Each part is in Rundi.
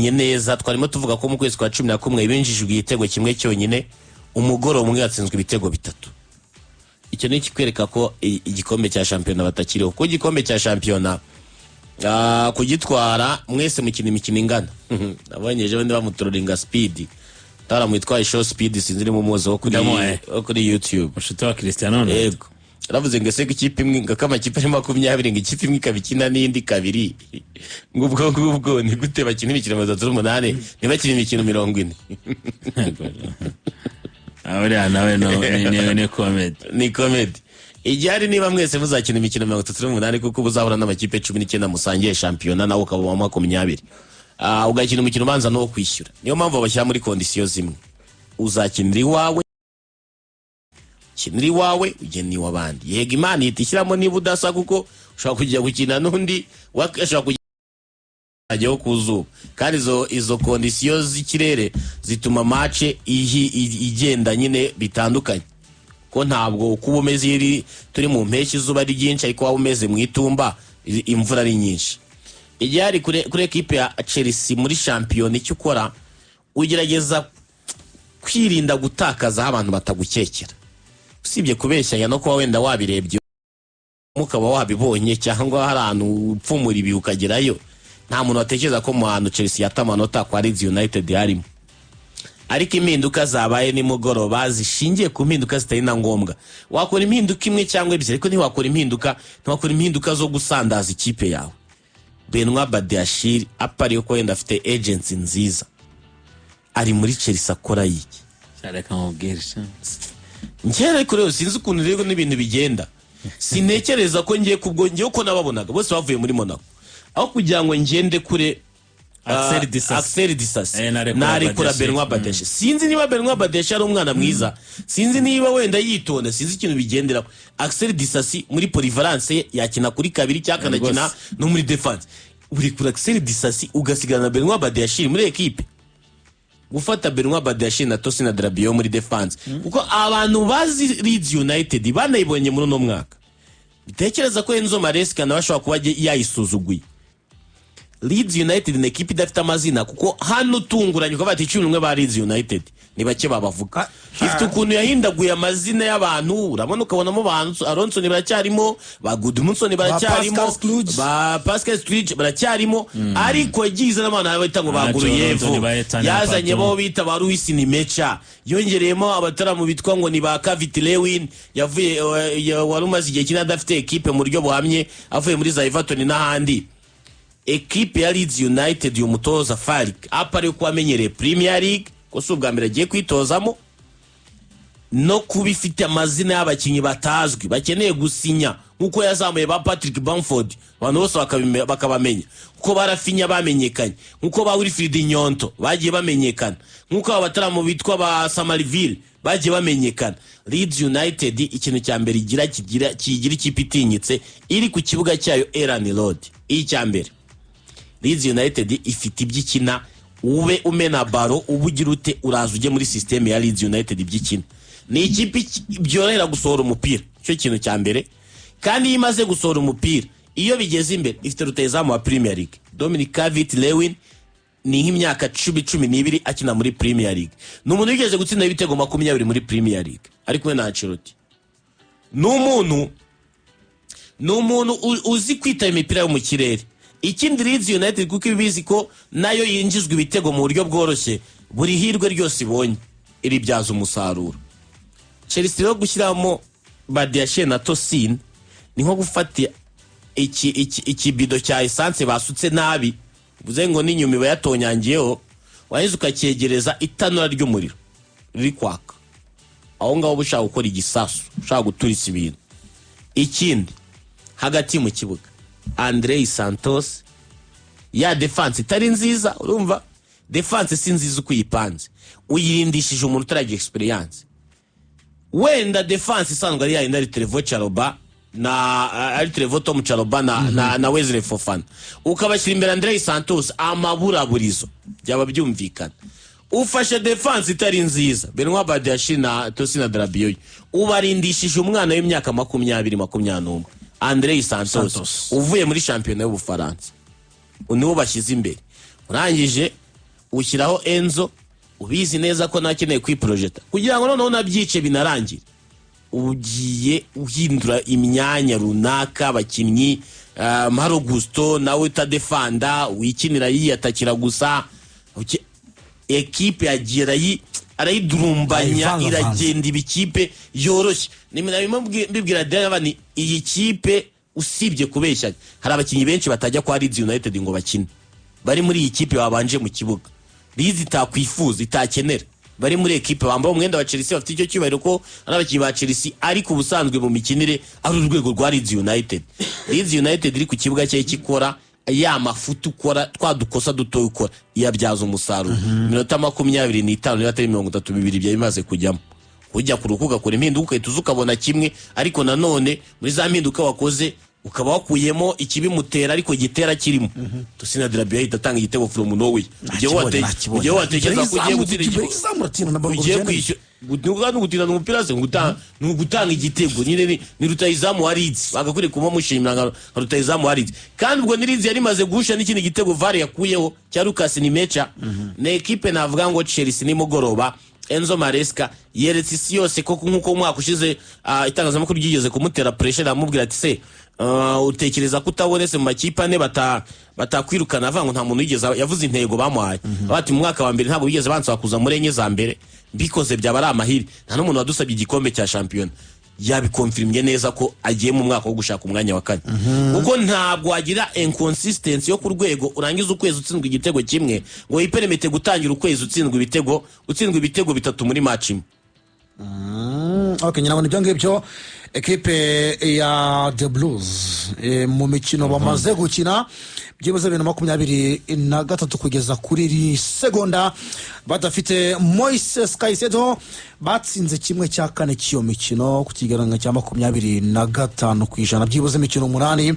Bakinnye neza. Twarimo tuvuga ko mu kwezi kwa 11 binjijwe igitego kimwe cyonyine, umugoroba umwe yatsinzwe ibitego bitatu. Icyo ni ikikwereka ko igikombe cya shampiyona batakiriho, kuko igikombe cya shampiyona kugitwara mwese mukina imikino ingana. Nabonye ejo bundi bamuturoringa Speed taramwitwaye Show Speed, sinzi niba umuzi, wo kuri Ndamuzi. wo kuri YouTube. Mushuti wa Cristiano Ronaldo. Yego, yaravuze ngo ese ko ikipe imwe, ngo ko amakipe ari 20, ngo ikipe imwe ikaba ikina n'indi kabiri, ngo ubwo ngubwo ni gute bakina imikino 38 ntibakine imikino 40? Ah, uriya nawe ni comedy. Ni comedy igihari. Niba mwese muzakina imikino 38, kuko uba uzahura n'amakipe 19 musangiye shampiyona, nawe ukaba uwa 20, ugakina umukino ubanza n'uwo kwishyura. Niyo mpamvu babashyira muri conditions zimwe: uzakinira iwawe, ukinira iwawe, ugena iw'abandi. Yego, Imana ihita ishyiramo niba udasa, kuko ushobora kujya gukina n'undi ashobora kujya ajyaho ku zuba, kandi izo conditions z'ikirere zituma match igenda nyine bitandukanye, ko ntabwo uko uba umeze iyo turi mu mpeshyi izuba ari ryinshi, ariko waba umeze mu itumba imvura ari nyinshi. Igihe hari kuri ekipe ya Chelsea muri shampiyona, icyo ukora ugerageza kwirinda gutakaza aho abantu batagukekera, usibye kubeshyanya no kuba wenda wabirebye ukaba wabibonye, cyangwa hari ahantu upfumura ibi ukagerayo. Nta muntu watekereza ko mu hantu Chelsea yata amanota kwa Leeds United harimo. Ariko impinduka zabaye nimugoroba zishingiye ku mpinduka zitari na ngombwa. Wakora impinduka imwe cyangwa ebyiri, ariko ntiwakora impinduka zo gusandaza ikipe yawe. Benoit Badiashile, apari ko wenda afite agency nziza, ari muri Chelsea akora iki? Reka nkubwire sha. Njyewe ariko rero sinzi ukuntu rero n'ibintu bigenda. Sintekereza ko ngiye kubwo ngiye uko nababonaga bose bavuye muri Monaco, aho kugira ngo ngende kure Axel Disasi. Axel Disasi narekura narekura Badiashile. Benoit Badiashile. Sinzi niba Benoit Badiashile ari umwana mwiza, sinzi niba wenda yitonda, sinzi ikintu bigenderaho. Axel Disasi muri polyvalence ye yakina kuri kabiri cyangwa akanakina no muri defense. Urekura Axel Disasi ugasigana na Benoit Badiashile muri ekipe. Gufata Benoit Badiashile na Tosin Adarabioyo muri defense, kuko abantu bazi Leeds United banayibonye muri uno mwaka, bitekereza ko Enzo Maresca nawe ashobora kuba yayisuzuguye. Leeds United ni ekipe idafite amazina, kuko hano utunguranye ukavuga ati 11 ba Leeds United ni bake babavuga. Ifite ukuntu yahindaguye amazina y'abantu, urabona ukabonamo ba Aaronson baracyarimo, ba Gudmundsson baracyarimo, Pascal Scrooge. ba Pascal Scrooge baracyarimo, ariko yagiye izana abana bita ngo ba Ba Guruyevu, Jordan, ba Ethan yazanye Ampadu. bo bita ba Luis Nmecha, yongereyemo abataramu bitwa ngo ni ba Calvert Lewin yavuye wari umaze igihe kinini adafite ekipe mu buryo buhamye, avuye muri za Everton n'ahandi. Ekipe ya Leeds United, uyu mutoza Farke, apa ari ko amenyereye Premier League, ko si ubwa mbere agiye kwitozamo, no kuba ifite amazina y'abakinnyi batazwi bakeneye gusinya, nk'uko yazamuye ba Patrick Bamford abantu bose bakabamenya, kuko ba Raphinha bamenyekanye, nk'uko ba Wilfried Gnonto bagiye bamenyekana, nk'uko aba bataramu bitwa ba Summerville bagiye bamenyekana. Leeds United ikintu cya mbere igira kigira kigira ikipe itinyitse iri ku kibuga cyayo Elland Road. Icya mbere, Leeds United ifite ibyo ikina. Ube umena ballon, uba ugira ute, uraza ujye muri système ya Leeds United. Ibyo ikina ni ikipe byorohera gusohora umupira, icyo kintu cya mbere. Kandi iyo imaze gusohora umupira, iyo bigeze imbere, ifite rutahizamu wa Premier League Dominic Calvert Lewin, ni nk'imyaka 10, 12 akina muri Premier League. Ni umuntu wigeze gutsinda ibitego 20 muri Premier League ari kumwe na Ancelotti. Ni umuntu uzi kwitaba imipira yo mu kirere. Ikindi, Leeds United, kuko iba ibizi ko nayo yinjizwa ibitego mu buryo bworoshye, buri hirwe ryose ibonye iribyaza umusaruro. Chelsea rero gushyiramo Badiashile na Tosin ni nko gufata iki ikibido cya essence basutse nabi, bivuze ngo n'inyuma iba yatonyangiyeho, warangiza ukacyegereza itanura ry'umuriro riri kwaka. Aho ngaho uba ushaka gukora igisasu, ushaka guturitsa ibintu. Ikindi, hagati mu kibuga Andrei Santos, ya defense itari nziza, urumva defense si nziza uko uyipanze, uyirindishije umuntu utaragira experience. Wenda defense isanzwe ari yayindi ari Trevoh Chalobah na ari Trevoh Tom Chalobah na Wesley Fofana, ukabashyira imbere Andrei Santos, amaburaburizo byaba byumvikana. Ufashe defense itari nziza, Benoit Badiashile na Tosin Adarabioyo, ubarindishije umwana w'imyaka 20, 21, Andrei Santos, Santos. uvuye muri shampiyona y'Ubufaransa, niwo bashyize imbere. Urangije Ushyiraho Enzo, ubizi neza ko nakeneye kwiprojeta kugira ngo noneho nabyice binarangire. Ugiye uhindura imyanya runaka abakinnyi, Malo Gusto nawe utadefanda, wikinira yiyatakira gusa. Ekipe yagiye arayidurumbanya. Ayivangavanze. Iragenda iba ikipe yoroshye. Narimo mbibwira Diane ni iyi kipe, usibye kubeshyanya, hari abakinnyi benshi batajya kwa Leeds United ngo bakine bari muri iyi kipe babanje mu kibuga. Leeds itakwifuza, itakenera, bari muri ekipe bambaye umwenda wa Chelsea, bafite icyo cyubahiro ko ari abakinnyi ba Chelsea, ariko ubusanzwe mu mikinire ari urwego rwa Leeds United. Leeds United iri ku kibuga cye ikikora ya mafuti, ukora twa dukosa duto, ukora iyabyaza umusaruro. Iminota 25 niba atari 30, bibiri byari bimaze kujyamo. Ujya ku rukuga ugakora impinduka, ugahita uza ukabona kimwe, ariko nanone muri za mpinduka wakoze ukaba wakuyemo ikibimutera ariko gitera kirimo. Tosin Adarabioyo ahita atanga igitego from nowhere. Nakibonye. Ugiye watekereza ko ugiye gutsinda igitego Izamu uratinda na ballon. Ugiye kwishyura ni ugutinda umupira se, ni ugutanga igitego nyine. Ni rutayizamu wa Leeds, bagakwiriye kuba mushimira nka rutayizamu wa Leeds. Kandi ubwo ni Leeds yari imaze guhusha n'ikindi gitego VAR yakuyeho cya Lucas Nmecha. Ni ekipe navuga ngo Chelsea nimugoroba Enzo Maresca yeretse isi yose ko nk'uko umwaka ushize itangazamakuru ryigeze kumutera pressure, aramubwira ati: "Se utekereza ko utabonetse mu makipe ane batakwirukana?" Avuga ngo nta muntu wigeze yavuze intego bamuhaye, bati mu mwaka wa mbere ntabwo bigeze bansaba kuza muri enye za mbere, mbikoze byaba ari amahire, nta n'umuntu wadusabye igikombe cya shampiyona. Yabikonfirimye neza ko agiye mu mwaka wo gushaka umwanya wa kane, kuko ntabwo wagira inconsistency yo ku rwego urangiza ukwezi utsindwa igitego kimwe ngo wipermette gutangira ukwezi utsindwa ibitego bitatu muri match imwe. Ok, nyina ibyo ngibyo. Ekipe ya The Blues, mu mikino bamaze gukina byibuze 2023 kugeza kuri iri segonda badafite Moises Caicedo, batsinze 1/4 cy'iyo mikino ku kigereranyo cya 25%. Byibuze imikino umunani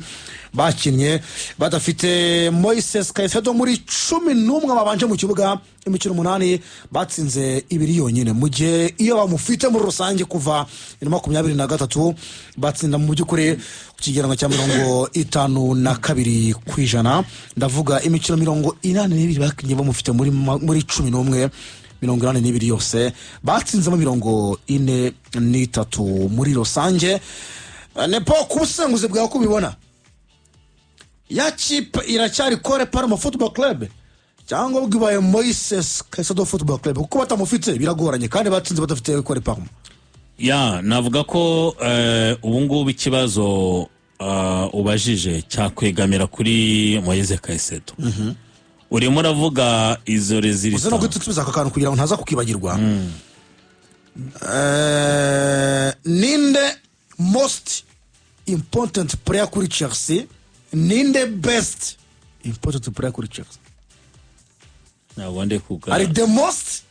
bakinnye badafite Moises Caicedo muri 11 babanje mu kibuga, imikino umunani batsinze ibiri yonyine, mu gihe iyo bamufite muri rusange kuva 2023 batsinda mu by'ukuri ku kigereranyo cya 52%. Ndavuga imikino 82 bakinnye bamufite muri 11, 82 yose batsinzemo 43 muri rusange. Nepo, ku busesenguzi bwawe ko ubibona, ya kipe iracyari Cole Palmer Football Club cyangwa bwibaye Moises Caicedo Football Club? Kuko batamufite biragoranye, kandi batsinze badafite Cole Palmer. Ya, navuga ko ubu ngubu ikibazo ubajije cyakwegamira kuri Moise Caicedo. Urimo uravuga izo Uze no résultats. guhita usubiza aka kantu kugira ngo ntaza kukibagirwa. Ninde most important player kuri Chelsea? Ninde best important player kuri Chelsea? Ntabwo ndi kuga. Hari the most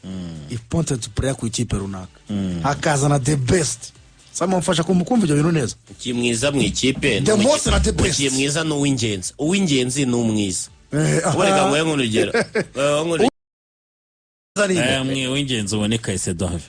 important player ku ikipe runaka, hakazana the best. Sama mfasha kumva ibyo bintu neza. Umukinnyi mwiza mu ikipe The most na the best. Umukinnyi mwiza ni uw'ingenzi, uw'ingenzi ni umwiza. Aha. Reka nguhe nk'urugero. Ninde? Mwe w'ingenzi ubone Caicedo have.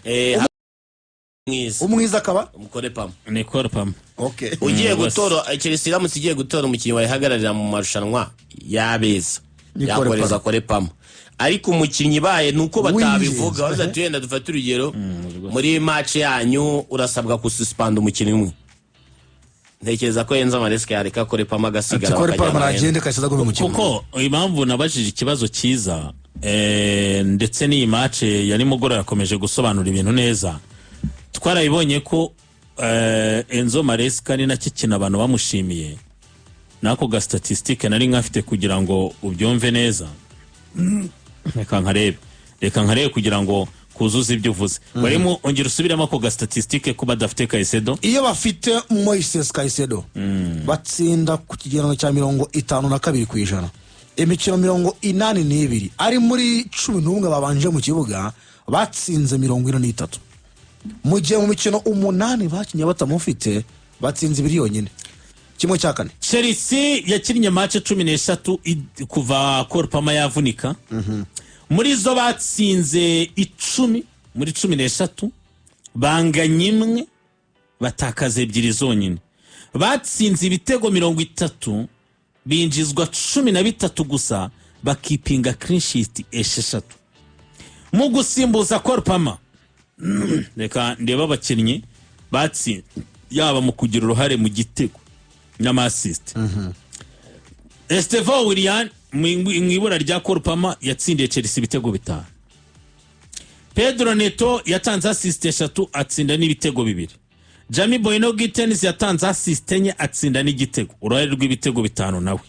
Mwiza. Umwiza akaba? Umukore pamo. Ni Cole Palmer. Okay. Ugiye Rwose. gutora Chelsea, iramutse igiye gutora umukinnyi wayihagararira mu marushanwa yabeza, Ni Cole yakoreza Palmer. Cole Palmer. Ariko umukinnyi baye ni uko batabivuga. W'ingenzi. Bavuze ati wenda dufate urugero, muri match yanyu urasabwa gususpanda umukinnyi umwe, ntekereza ko Enzo Maresca yareka Cole Palmer agasigara, Ati Cole bakajyana Palmer Enzo. nagende, Caicedo agume mu kibuga. Kuko impamvu nabajije ikibazo cyiza, ndetse n'iyi match ya nimugoroba yakomeje gusobanura ibintu neza, twarabibonye ko Enzo Maresca ni nacyo kintu abantu bamushimiye. N'ako ga statistique nari nkafite kugira ngo ubyumve neza, reka nkarebe kugira ngo kuzuze ibyo uvuze. Barimo ongera usubiremo ako ga statistique ko badafite Caicedo. Iyo bafite Moises Caicedo batsinda ku kigereranyo cya 52%. Imikino 82 ari muri 11 babanje mu kibuga batsinze 43, mu gihe mu mikino umunani bakinnye batamufite batsinze ibiri yonyine, 1/4. Chelsea yakinnye match 13 kuva Cole Palmer yavunika. Muri zo batsinze 10 muri 13, banganya imwe, batakaza ebyiri zonyine. Batsinze ibitego 30, binjizwa 13 gusa. Bakeepinga clean sheet 6 mu gusimbuza Cole Palmer. Reka ndebe abakinnyi batsinze, yaba mu kugira uruhare mu gitego n'ama assist. Estevao Willian mu ibura rya Cole Palmer yatsindiye Chelsea ibitego 5. Pedro Neto yatanze assist 3, atsinda n'ibitego 2. Jamie Bynoe Gittens yatanze assist 4, atsinda n'igitego, uruhare rw'ibitego 5 nawe.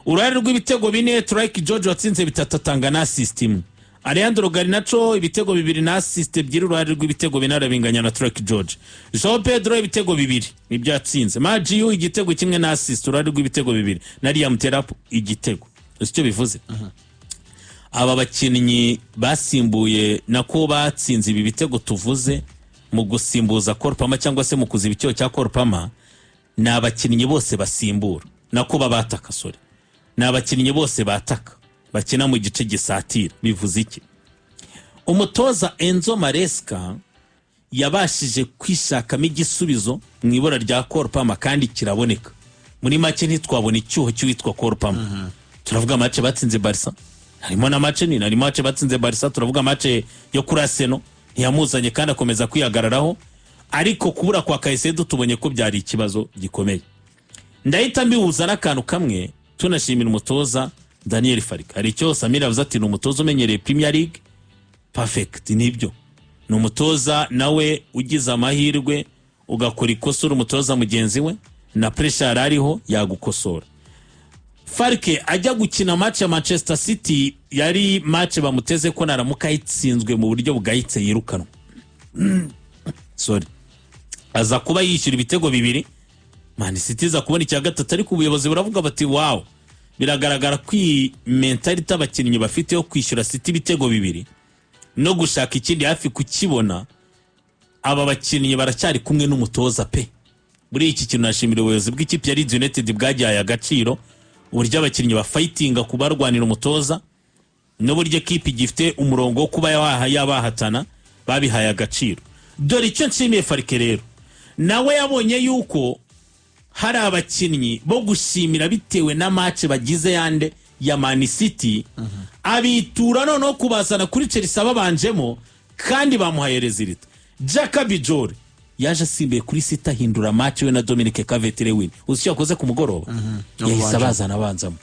Uruhare rw'ibitego 4, Tyrique George watsinze 3, atanga na assist 1. Alejandro Garnacho ibitego 2 na assist 2, uruhare rw'ibitego 4, arabinganya na Tyrique George. Joao Pedro ibitego 2 nibyo yatsinze. Majiu igitego 1 na assist, uruhare rw'ibitego 2, na Liam Delap igitego. Uzi icyo bivuze? Aba bakinnyi basimbuye, nako batsinze ibi bitego tuvuze mu gusimbuza Cole Palmer cyangwa se mu kuziba icyuho cya Cole Palmer, ni abakinnyi bose basimbura, nako babataka, sorry, ni abakinnyi bose bataka, bakina mu gice gisatira. Bivuze iki? Umutoza Enzo Maresca yabashije kwishakamo igisubizo mu ibura rya Cole Palmer kandi kiraboneka. Muri make, ntitwabona icyuho cy'uwitwa Cole Palmer. Turavuga match batsinze Barca, harimo na match nini, harimo match batsinze Barca, turavuga match yo kuri Arsenal, ntiyamuzanye kandi akomeza kwihagararaho. Ariko kubura kwa Caicedo tubonye ko byari ikibazo gikomeye. Ndahita mbihuza n'akantu kamwe, tunashimira umutoza Daniel Farke. Hari icyo Samir avuze ati ni umutoza umenyereye Premier League, perfect, nibyo. Ni umutoza nawe ugize amahirwe ugakora ikosa uri umutoza mugenzi we, na pressure yari ariho yagukosora. Farke ajya gukina match ya Manchester City, yari match bamuteze ko naramuka ayitsinzwe mu buryo bugayitse yirukanwa, sorry. Aza kuba yishyura ibitego 2, Man City iza kubona icya gatatu, ariko ubuyobozi buravuga bati: "Wow, biragaragara ko iyi mentality abakinnyi bafite yo kwishyura City ibitego 2 no gushaka ikindi hafi kukibona, aba bakinnyi baracyari kumwe n'umutoza pe." Muri iki kintu nashimira ubuyobozi bw'ikipe ya Leeds United bwagihaye agaciro, uburyo abakinnyi bafightinga kubarwanira umutoza n'uburyo ekipe igifite umurongo wo kuba yabahatana, babihaye agaciro. Dore icyo nshimiye Farke rero, nawe yabonye yuko hari abakinnyi bo gushimira bitewe na match bagize yande ya Man City, abitura noneho kubazana kuri Chelsea babanjemo kandi bamuhaye résultat. Jaka Bijol yaje asimbuye kuri City, ahindura match we na Dominic Calvert-Lewin. Uzi icyo yakoze ku mugoroba? Yahise abazana, abanzamo.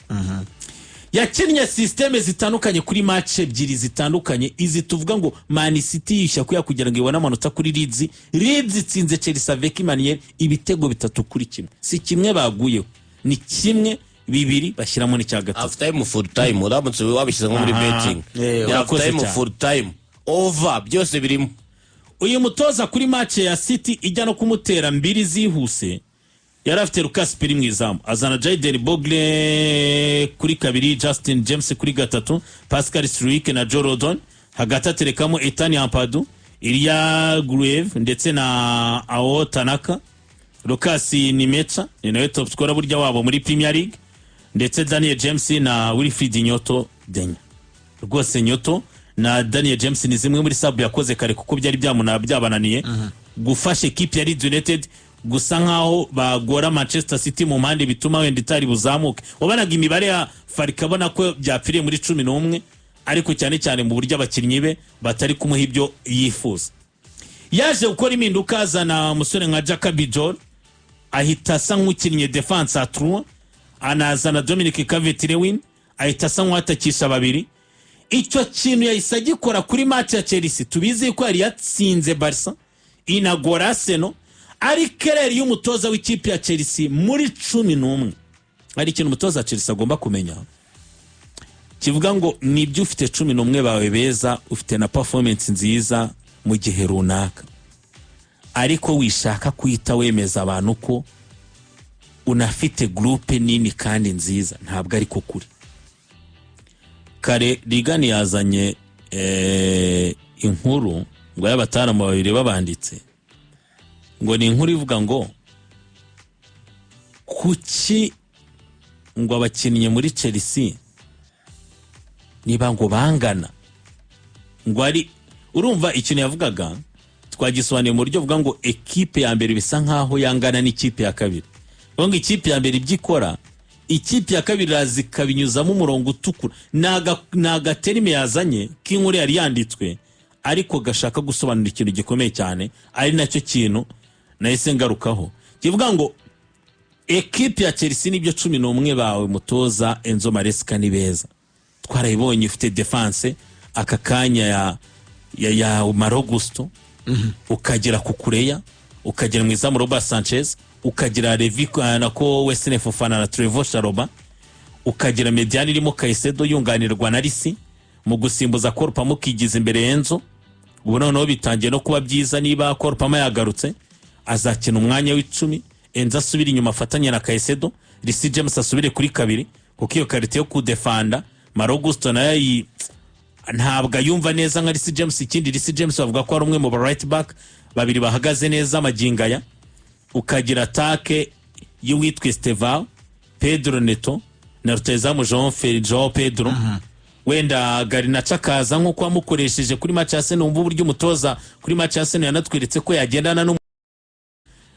Yakinnye système zitandukanye kuri match ebyiri zitandukanye. Izi tuvuga ngo Man City yishyura kuya kugira ngo ibone amanota kuri Leeds. Leeds itsinze Chelsea avec manière ibitego 3-1. Si kimwe baguyeho, ni 1, 2, bashyiramo n'icya gatatu. Half time, full time, uramutse wabishyize nko muri betting, ni half Urakoze time, cyane. full time, over, byose birimo. Uyu mutoza kuri match ya City ijya no kumutera 2 zihuse, yari afite Lucas Perri mu izamu, azana Jayden Bogle kuri kabiri, Justin James kuri gatatu, Pascal Struijk na Joe Rodon. Hagati aterekamo Ethan Ampadu, Ilya Gruev ndetse na Ao Tanaka. Lucas Nmecha ni nawe top scorer burya wabo muri Premier League, ndetse Daniel James na Wilfried Gnonto Denya. Rwose Gnonto na Daniel James ni zimwe muri sub yakoze kare, kuko byari byabananiye gufasha ekipe ya Leeds United gusa nkaho bagora Manchester City mu mpande, bituma wenda itari buzamuke. Wabanaga imibare ya Farke, abona ko byapfiriye muri 11, ariko cyane cyane mu buryo abakinnyi be batari kumuha ibyo yifuza. Yaje gukora impinduka, azana umusore nka Jaka Bijol, ahita asa nk'ukinnye défense à trois, anazana Dominic Calvert-Lewin, ahita asa nk'uwatakisha babiri. Icyo kintu yahise agikora kuri match ya Chelsea, tubizi ko yari yatsinze Barca, inagora Arsenal. Ariko erreur y'umutoza w'ikipe ya Chelsea muri 11, hari ikintu umutoza wa Chelsea agomba kumenya kivuga ngo nibyo, ufite 11 bawe beza, ufite na performance nziza mu gihe runaka, ariko wishaka kuhita wemeza abantu ko unafite groupe nini kandi nziza. Ntabwo ariko kuri kare Rigani yazanye inkuru ngo y'abataramu babiri babanditse, ngo ni inkuru ivuga ngo kuki ngo abakinnyi muri Chelsea niba ngo bangana, ngo ari urumva ikintu yavugaga twagisobanuye mu buryo buvuga ngo ekipe ya mbere bisa nkaho yangana n'ikipe ya kabiri. Ngo ikipe ya mbere ibyo ikora Ikipe ya kabiri iraza ikabinyuzamo umurongo utukura. Ni agaterime yazanye k'inkuru yari yanditswe, ariko gashaka gusobanura ikintu gikomeye cyane, ari nacyo kintu nahise ngarukaho, kivuga ngo ekipe ya Chelsea nibyo, 11 bawe mutoza Enzo Maresca ni beza, twarayibonye. Ufite defense aka kanya ya Malo Gusto, ukagera Cucurella, ukagera mu izamu Robert Sanchez, ukagira Levi nako Wesley Fofana na Trevoh Chalobah, ukagira médiane irimo Caicedo yunganirwa na Reece mu gusimbuza Cole Palmer, ukigiza imbere Enzo. Ubu noneho bitangiye no kuba byiza, niba Cole Palmer yagarutse azakina umwanya w'icumi, Enzo asubire inyuma afatanye na Caicedo, Reece James asubire kuri kabiri, kuko iyo qualité yo kudefanda Malo Gusto nayo ntabwo ayumva neza nka Reece James. Ikindi, Reece James bavuga ko ari umwe mu ba right back babiri bahagaze neza magingo aya. Ukagira attaque y'uwitwa Estevao, Pedro Neto na rutahizamu Joao Pedro. Wenda Garnacho akaza nk'uko wamukoresheje kuri match ya Arsenal. Wumva uburyo umutoza kuri match ya Arsenal yanatweretse ko yagendana n'umu.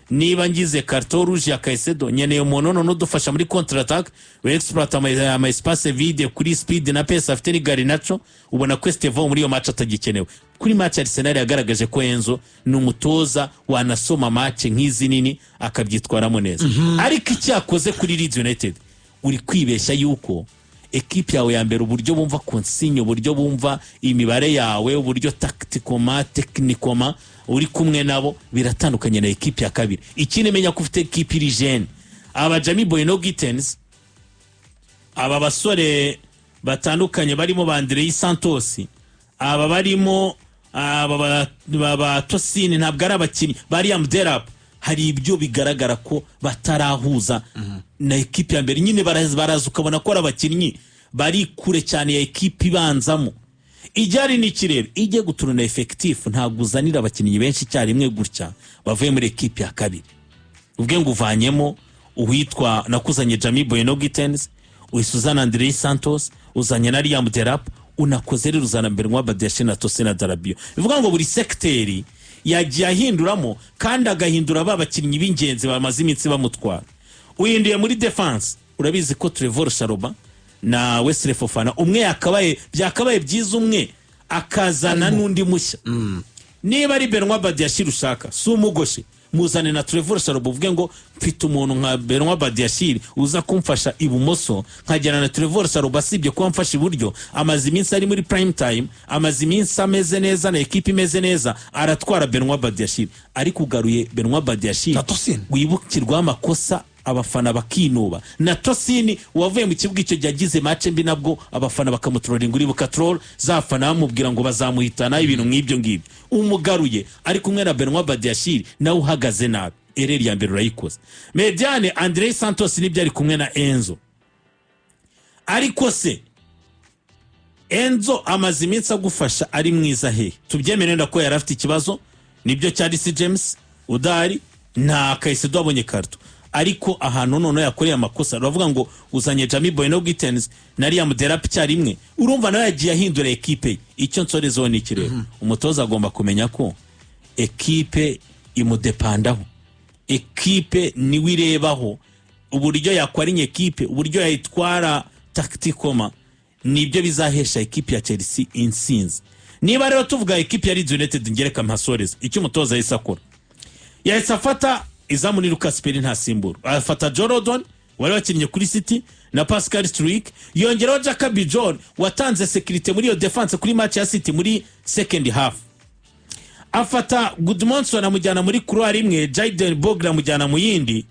Niba ngize carton rouge ya Caicedo, nkeneye umuntu none udufasha muri contre attaque, we exploit ama espace vide kuri speed na pace afite ni Garnacho. Ubona ko Estevao muri iyo match atagikenewe. Kuri match ya Arsenal yagaragaje ko Enzo ni umutoza wanasoma match nk'izi nini akabyitwaramo neza. Ariko icyo yakoze kuri Leeds United, uri kwibeshya yuko ekipe yawe ya mbere, uburyo bumva consigne, uburyo bumva imibare yawe, uburyo tactiquement, techniquement uri kumwe nabo biratandukanye na ekipe ya kabiri. Ikindi, menya ko ufite ekipe iri jeune. Aba Jamie Bynoe Gittens, aba basore batandukanye barimo ba Andrei Santos, aba barimo aba ba Tosin, ntabwo ari abakinnyi ba Liam Delap, hari ibyo bigaragara ko batarahuza na ekipe ya mbere nyine. Baraza ukabona ko ari abakinnyi bari kure cyane ya ekipe ibanzamo. Ijyari n'ikirere ijye guturuna effectif, ntabwo uzanira abakinnyi benshi icyarimwe gutya bavuye muri ekipe ya kabiri. Ubwe ngo uvanyemo uwitwa nakuzanye Jamie Bynoe Gittens, uhise uzana Andrei Santos, uzanye na Liam Delap, unakoze rero uzana Benoit Badiashile na Tosin Adarabioyo. Bivuga ngo buri secteur yagiye ahinduramo, kandi agahindura ba bakinnyi b'ingenzi bamaze iminsi bamutwara. Uhinduye muri defense, urabizi ko Trevor Chalobah na Wesley Fofana, umwe yakabaye, byakabaye byiza umwe akazana n'undi mushya. Niba ari Benoit Badiashile ushaka, si umugoshe, muzane na Trevor Chalobah, uvuge ngo mfite umuntu nka Benoit Badiashile uza kumfasha ibumoso, nkajyana na Trevor Chalobah. Asibye kuba mfasha iburyo, amaze iminsi ari muri prime time, amaze iminsi ameze neza na ekipe imeze neza, aratwara Benoit Badiashile. Ariko ugaruye Benoit Badiashile Na Tosin. wibukirwaho amakosa, abafana bakinuba, na Tosin wavuye mu kibuga icyo gihe agize match mbi, nabwo abafana bakamutrolinga. Uribuka troll zafana bamubwira ngo bazamuhitana, ibintu nk'ibyo ngibyo. Umugaruye ari kumwe na Benoit Badiashile nawe uhagaze nabi. Erreur ya mbere urayikoze. Médiane, Andrei Santos nibyo ari kumwe na Enzo, ariko se Enzo amaze iminsi agufasha ari mwiza he? Tubyemere wenda ko yari afite ikibazo, nibyo, cya Reece James udahari nta Caicedo wabonye carton, ariko ahantu noneho yakoreye amakosa, uravuga ngo uzanye Jamie Bynoe Gittens na Liam Delap icyarimwe, urumva nawe yagiye ahindura ekipe ye. Icyo nsorezaho ni iki rero: umutoza agomba kumenya ko ekipe imudepandaho, ekipe niwe irebaho. Uburyo yakwarinye ekipe, uburyo yayitwara tactiquement, nibyo bizahesha ekipe ya Chelsea intsinzi. Niba rero tuvuga ekipe ya Leeds United, ngereka mpasoreza icyo umutoza yahise akora. Yahise afata izamu ni Lucas Perri, ntasimbura, afata Joe Rodon wari wakinnye kuri City na Pascal Struijk, yongeraho Jaka Bijol watanze sécurité muri iyo defense kuri match ya City muri second half, afata Gudmundsson amujyana muri couloir imwe, Jayden Bogle amujyana mu yindi,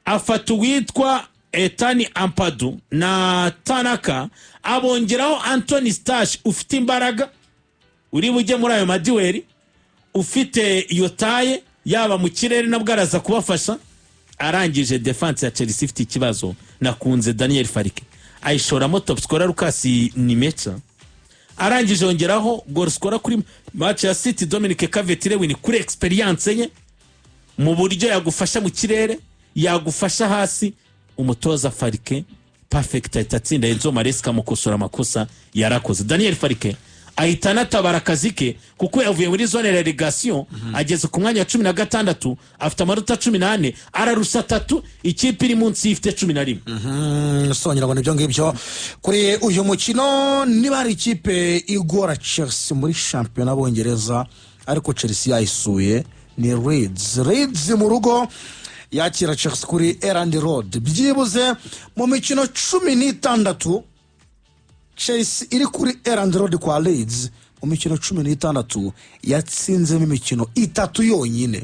afata uwitwa Ethan Ampadu na Tanaka, abongeraho Anthony Stach ufite imbaraga uri bujye muri ayo ma duel, ufite iyo taille yaba mu kirere nabwo araza kubafasha. Arangije, defense ya Chelsea ifite ikibazo, nakunze Daniel Farke, ayishoramo top scorer Lukas Nmecha. Arangije yongeraho goal scorer kuri match ya City, Dominic Calvert-Lewin, kuri experience ye mu buryo yagufasha mu kirere, yagufasha hasi. Umutoza Farke perfect, ahita atsinda Enzo Maresca amukosora amakosa yarakoze. Daniel Farke Ahita anatabara akazi ke, kuko yavuye muri zone relégation, ageze ku mwanya wa 16, afite amanota 14, ararusha atatu ikipe iri munsi ifite 11. So ngira ngo nibyo ngibyo kuri uyu mukino. Niba hari ikipe igora Chelsea muri shampiyona Bongereza, ariko Chelsea yayisuye, ni Leeds. Leeds mu rugo yakira Chelsea kuri Elland Road. Byibuze mu mikino 16 Chelsea iri kuri Elland Road kwa Leeds, mu mikino 16 yatsinzemo imikino itatu yonyine,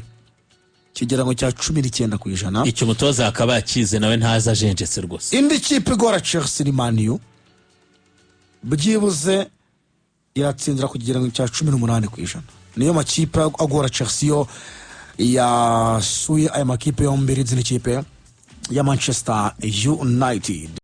ikigereranyo cya 19%. Icyo umutoza akaba yakize nawe, ntaza ajenjetse rwose. Indi kipe igora Chelsea ni Man U, byibuze iratsindira ku kigereranyo cya 18%. Niyo makipe agora Chelsea yo yasuye aya makipe yombi, Leeds n'ikipe ya Manchester United.